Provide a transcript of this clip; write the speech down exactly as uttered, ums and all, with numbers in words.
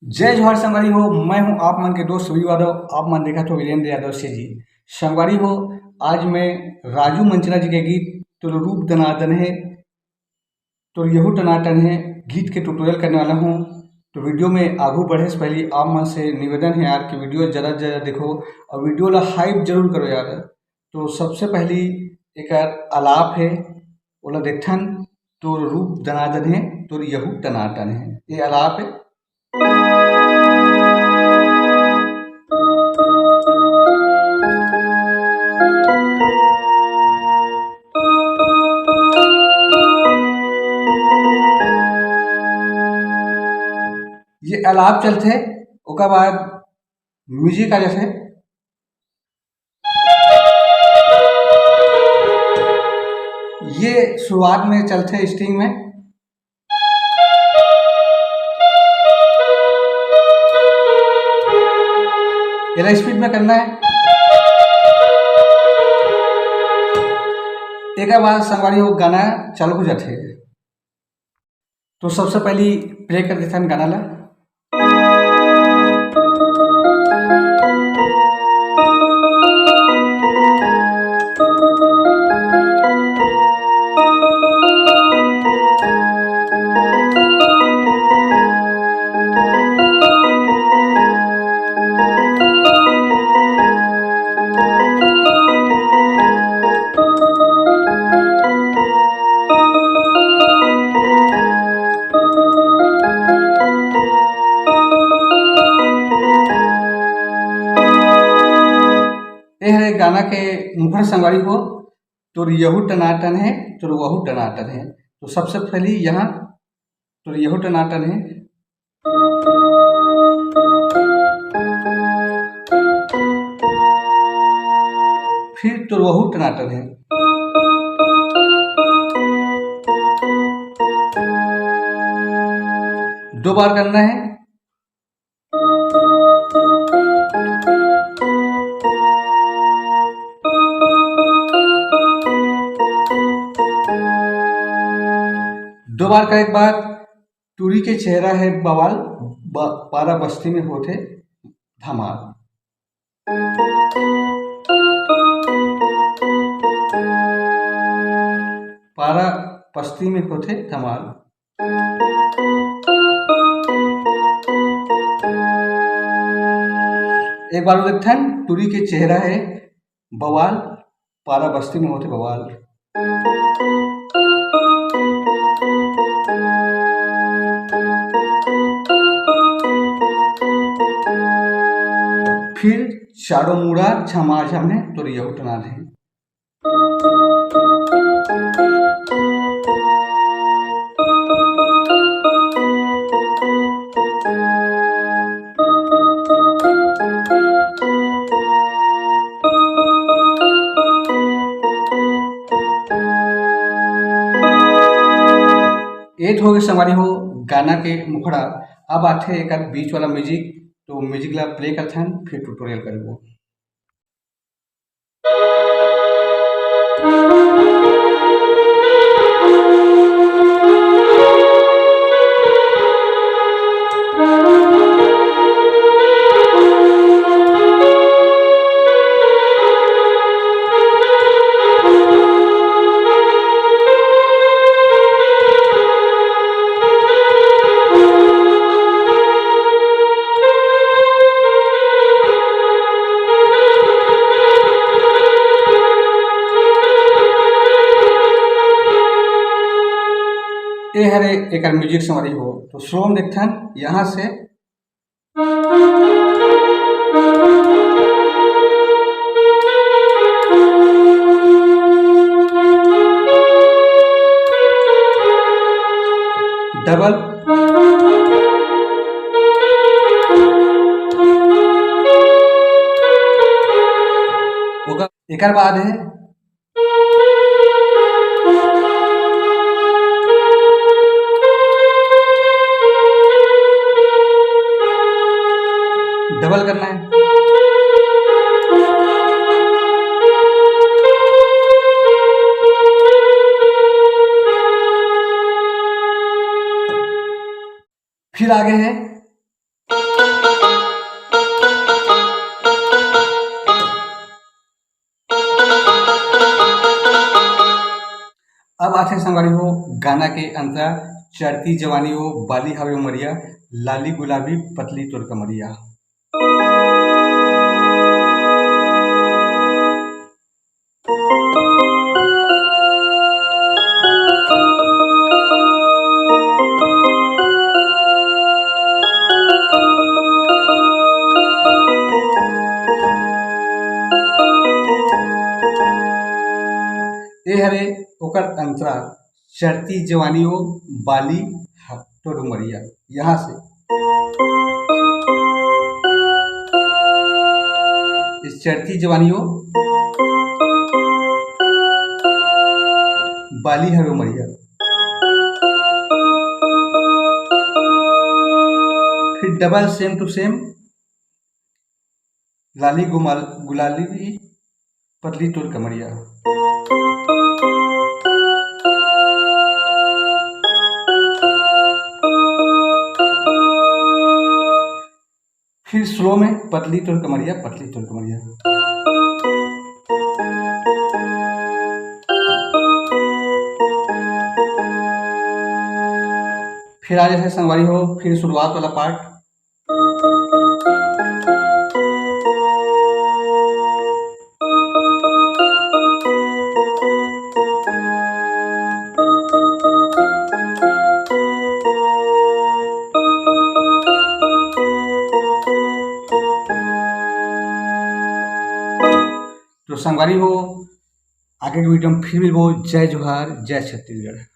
जय जोहार संगवारी हो, मैं हूं आप मन के दोस्त रवि यादव। आप मन देखत हो वीरेंद्र यादव से जी। संगवारी हो, आज मैं राजू मंचला जी के गीत "तोर रूप दनादन हे, तोर यहू टनाटन हे" गीत के ट्यूटोरियल करने वाला हूं। तो वीडियो में आगू बढ़े से पहले आप मन से निवेदन है यार कि वीडियो ज़्यादा से ज़्यादा देखो और वीडियो ला हाइप जरूर करो यार। तो सबसे पहली एक आलाप है, ओला देखथन। "तोर रूप दनादन हे, तोर यहू टनाटन हे", ये आलाप है। ये आलाप चलथे, ओकर बाद म्यूजिक आ जाथे। ये शुरुआत में चलथे स्ट्रिंग में, एला स्पीड में करना है। एक बार संगवारी हो, गाना चालू हो जाथे। तो सबसे पहली प्ले कर देथन गाना ला। ए हरे गाना के मुखड़ा संगवारी हो, "तोर यहू टनाटन हे, तोर वहू टनाटन हे।" तो सबसे पहली यहाँ "तोर यहू टनाटन हे", फिर "तोर वहू टनाटन हे", दो बार करना है। दो बार करे के बाद "टूरी के चेहरा हे बवाल, ब-, पारा बस्ती में होथे धमाल।" पारा बस्ती में होथे धमाल। एक बार और देखथन, "टूरी के चेहरा हे बवाल, पारा बस्ती में होथे बवाल।" फिर "चारों मुड़ा झमाझम हे, तोर यहू टनाटन हे।" ए तो हो गए संगवारी हो गाना के मुखड़ा। अब आथे एक आध बीच वाला म्यूजिक, तो म्यूजिक ला प्ले करथन, फिर ट्यूटोरियल करबो। ए हरे एकर म्यूजिक संगवारी हो, तो स्लो में देखथन, यहाँ से डबल। ओकर, एकर बाद है डबल करना है। फिर आगे है संगवारी हो, गाना के अंतरा, चढ़ती जवानी हो, बाली हवे उमरिया, लाली गुलाबी पतली तोर कमरिया। ए हरे ओकर अंतरा, चढ़ती जवानी हो, बाली ह-, तोर उमरिया। यहाँ से इस चढ़ती जवानी हो, बाली हवे उमरिया। फिर double same to same, लाली गुमाल-, गुलाली पतली तोर कमरिया। फिर slow में पतली तोर कमरिया, पतली तोर कमरिया। फिर आ जाए संगवारी हो, फिर शुरुआत वाला part। तो संगवारी हो, आगे के video में फिर मिलबो। जय जोहार, जय छत्तीसगढ़।